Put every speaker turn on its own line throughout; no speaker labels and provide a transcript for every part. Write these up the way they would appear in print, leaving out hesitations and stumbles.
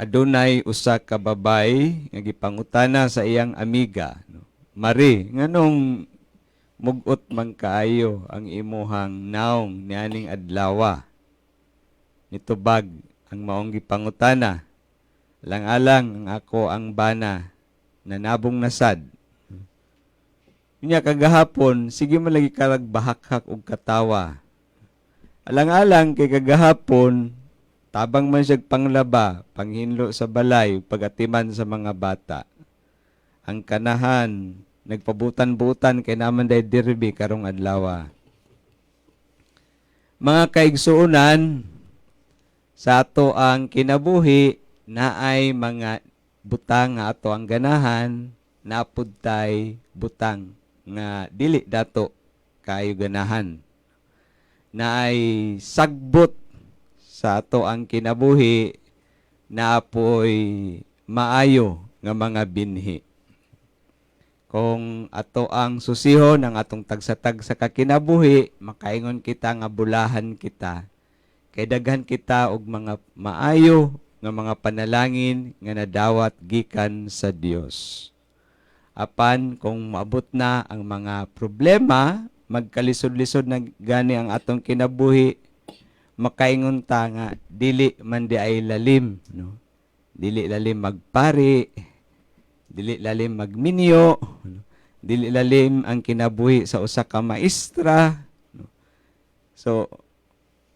Adunay usa ka babay nga gipangutana sa iyang amiga, no? "Mari, nganong mugot man kaayo ang imuhang naong nianing adlawa?" Nitubag ang maong gipangutana, "Alang-alang ang ako ang bana nanabong na sad." "Unya kagahapon, sige man lagi karag bahakhak og katawa." "Alang-alang kay kagahapon, tabang man siya panglaba, panghinlo sa balay, pagatiman sa mga bata. Ang kanahan, nagpabutan-butan kay naman day derby karong adlaw." Mga kaigsuonan, sa ato ang kinabuhi naay mga butang nga ato ang ganahan, napud tay butang nga dili dato kayo ganahan. Naay sagbot sa ato ang kinabuhi, naapoy maayo nga mga binhi. Kung ato ang susihon ang atong tagsa-tagsa ka kinabuhi, makaingon kita nga bulahan kita. Kay daghan kita og mga maayo nga mga panalangin nga nadawat gikan sa Dios. Apan kung maabot na ang mga problema, magkalisod-lisod na gani ang atong kinabuhi, makaingon ta nga dili man di ay lalim, no? Dili lalim magpari, dili lalim magminyo, no? Dili lalim ang kinabuhi sa usa ka maestra, no? So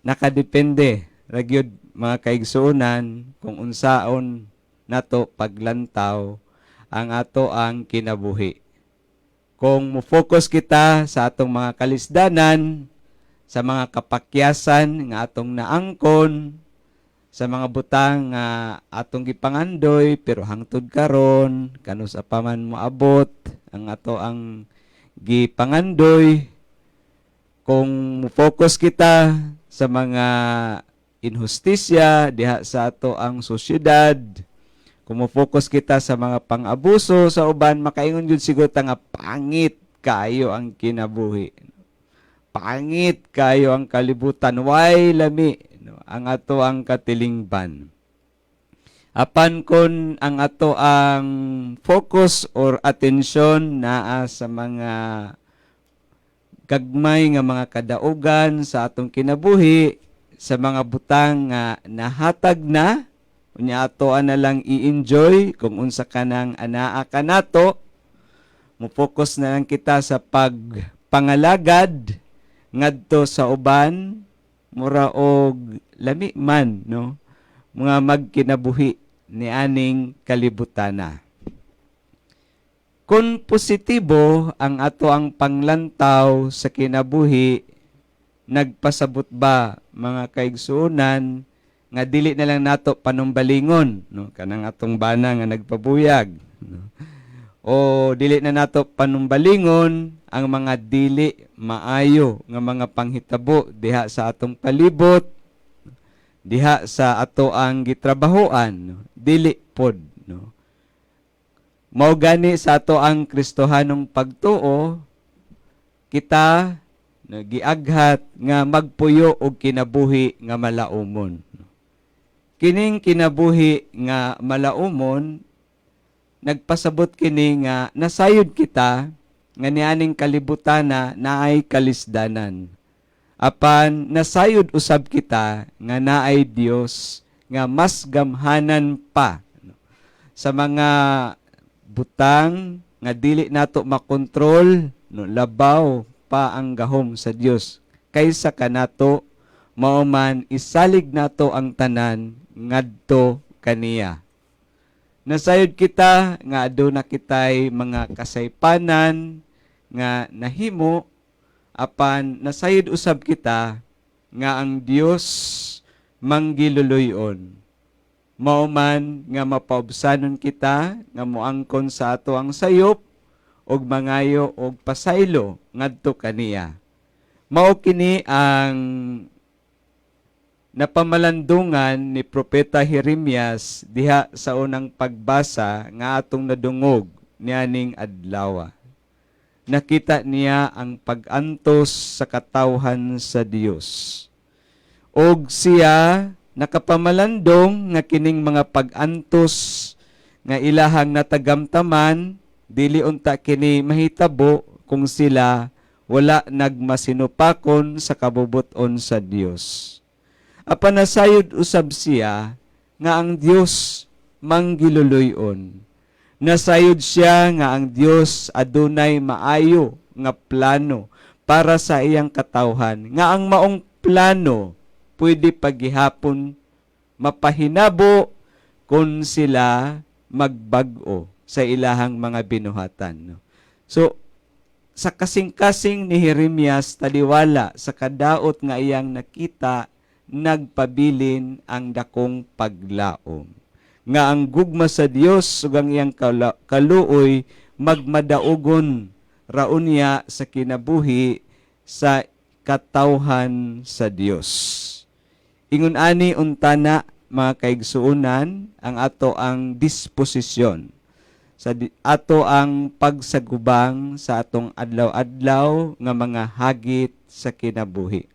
nakadepende ra gyud, mga kaigsuonan, kung unsaon nato paglantaw ang ato ang kinabuhi. Kung mo-focus kita sa atong mga kalisdanan, sa mga kapakyasan nga atong naangkon, sa mga butang nga atong gipangandoy pero hangtod karon kanus-a pa man moabot ang ato ang gipangandoy, kung mo-focus kita sa mga inhustisya diha sa ato ang sosyedad, kung mo-focus kita sa mga pang-abuso sa uban, makaingon gyud siguro ta nga pangit kaayo ang kinabuhi, pangit kayo ang kalibutan, way lami, no, ang ato ang katilingban. Apan kon ang ato ang focus or atensyon naa sa mga gagmay nga mga kadaugan sa atong kinabuhi, sa mga butang nga nahatag na, unya ato na lang i-enjoy kung unsa kanang anaa kanato, mo-focus na lang kita sa pagpangalagad ngadto sa uban, mura og lami man, no, mga magkinabuhi nianing kalibutana. Kung positibo ang ato ang panglantaw sa kinabuhi, nagpasabot ba, mga kaigsuonan, nga dili na lang nato panumbalingon, no, kanang atong bana nga nagpabuyag, no? O dili na nato panumbalingon ang mga dili maayo nga mga panghitabo diha sa atong palibot, diha sa ato ang gitrabahoan, no? Dili pod, no? Mao gani sa ato ang Kristohanong pagtuo, kita nagiaghat nga magpuyo og kinabuhi nga malaumon. Kining kinabuhi nga malaumon, nagpasabot kini nga nasayod kita nga nianing kalibutana naay kalisdanan. Apan nasayod usab kita nga naay Dios nga mas gamhanan pa sa mga butang nga dili nato makontrol, no? Labaw pa ang gahom sa Dios kaysa kanato, mao man isalig nato ang tanan ngadto kaniya. Nasayod kita nga aduna kitay mga kasaypanan nga nahimo, apan nasayod usab kita nga ang Dios manggiluluyon. Mao man nga mapaubsanon kita nga moangkon sa ato ang sayop ug mangayo og pasaylo ngadto kaniya. Mao kini ang napamalandungan ni Propeta Jeremias diha sa unang pagbasa nga atong nadungog nianing adlaw. Nakita niya ang pag-antos sa katawhan sa Dios. Og siya Nakapamalandong nga kining mga pag-antos nga ilahang natagamtaman, dili unta kini mahitabo kung sila wala nagmasinupakon sa kabubuton sa Dios. Apan nasayod usab siya nga ang Dios manggiluluyon. Nasayod siya nga ang Dios adunay maayo nga plano para sa iyang katawhan, nga ang maong plano pwede pagihapon mapahinabo kung sila magbag-o sa ilahang mga binuhatan, no? So sa kasing-kasing ni Jeremias, taliwala sa kadaot nga iyang nakita, nagpabilin ang dakong paglaom nga ang gugma sa Dios ug ang iyang kaluoy magmadaugon ra unya sa kinabuhi sa katawhan sa Dios. Ingon ani untana, mga kaigsuonan, ang ato ang disposisyon sa ato ang pagsagubang sa atong adlaw-adlaw nga mga hagit sa kinabuhi.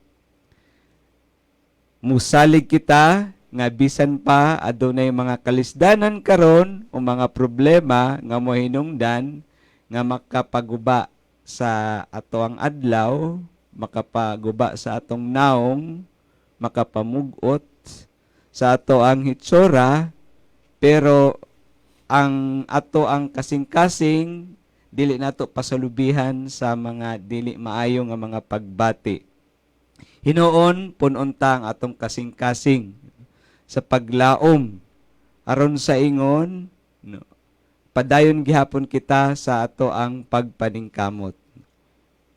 Musalig kita nga bisan pa adunay mga kalisdanan karon o mga problema nga mohinungdan nga makapaguba sa ato ang adlaw, makapaguba sa atong naong, makapamug-ot sa ato ang hitsura, pero ang ato ang kasing-kasing dili nato pasalubihan sa mga dili maayo nga mga pagbati. Hinuon pun-on ta ang atong kasing-kasing sa paglaom aron sa ingon, no, padayon gihapon kita sa ato ang pagpaningkamot.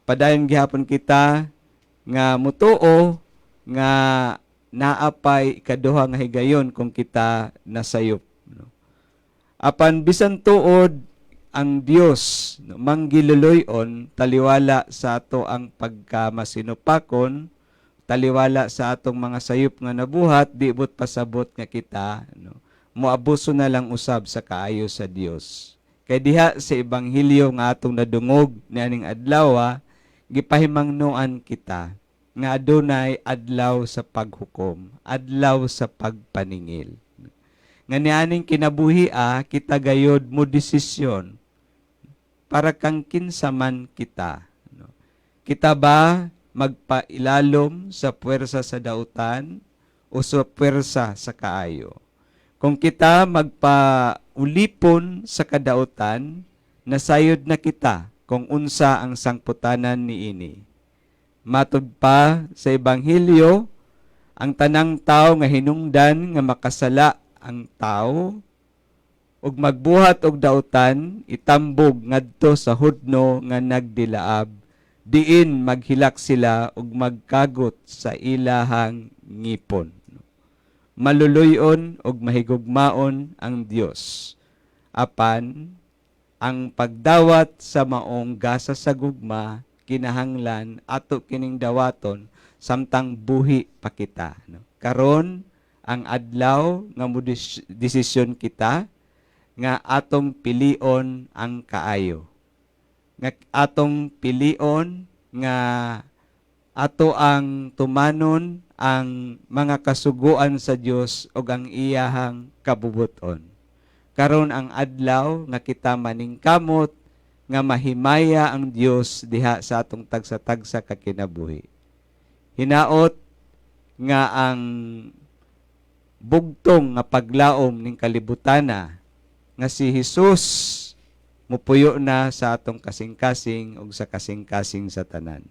Padayon gihapon kita nga mutuo nga naa pay ikaduha nga higayon kung kita nasayop, no. Apan bisan tuod ang Dios, no, manggiluluyon taliwala sa ato ang pagkamasinupakon, taliwala sa atong mga sayop nga nabuhat, di buot pasabot nga kita, no, moabuso na lang usab sa kaayo sa Dios. Kay diha sa ebanghelyo nga atong nadungog nianing adlaw, gipahimangnoan kita nga adunay adlaw sa paghukom, adlaw sa pagpaningil. Nga nianing kinabuhi kita gayod mo desisyon para kang kinsa man kita, no? Kita ba magpailalom sa puwersa sa dautan o sa puwersa sa kaayo? Kung kita magpaulipon sa kadautan, nasayod na kita kung unsa ang sangputanan niini. Matud pa sa ebanghelyo, ang tanang tao nga hinungdan nga makasala ang tao ug magbuhat og dautan, itambog ngadto sa hudno nga nagdilaab, diin maghilak sila ug magkagot sa ilahang ngipon. Maluluyon ug mahigugmaon ang Dios. Apan ang pagdawat sa maong gasa sa gugma, kinahanglan ato kining dawaton samtang buhi pa kita, no? Karon ang adlaw nga mo desisyon kita nga atong pilion ang kaayo, nga atong pilion nga ato ang tumanon ang mga kasuguan sa Dios ug ang iyahang kabubuton. Karon ang adlaw nga kita maningkamot nga mahimaya ang Dios diha sa atong tagsa-tagsa ka kinabuhi. Hinaot nga ang bugtong nga paglaom ning kalibutana nga si Jesus mupuyo na sa atong kasing-kasing ug sa kasing-kasing sa tanan.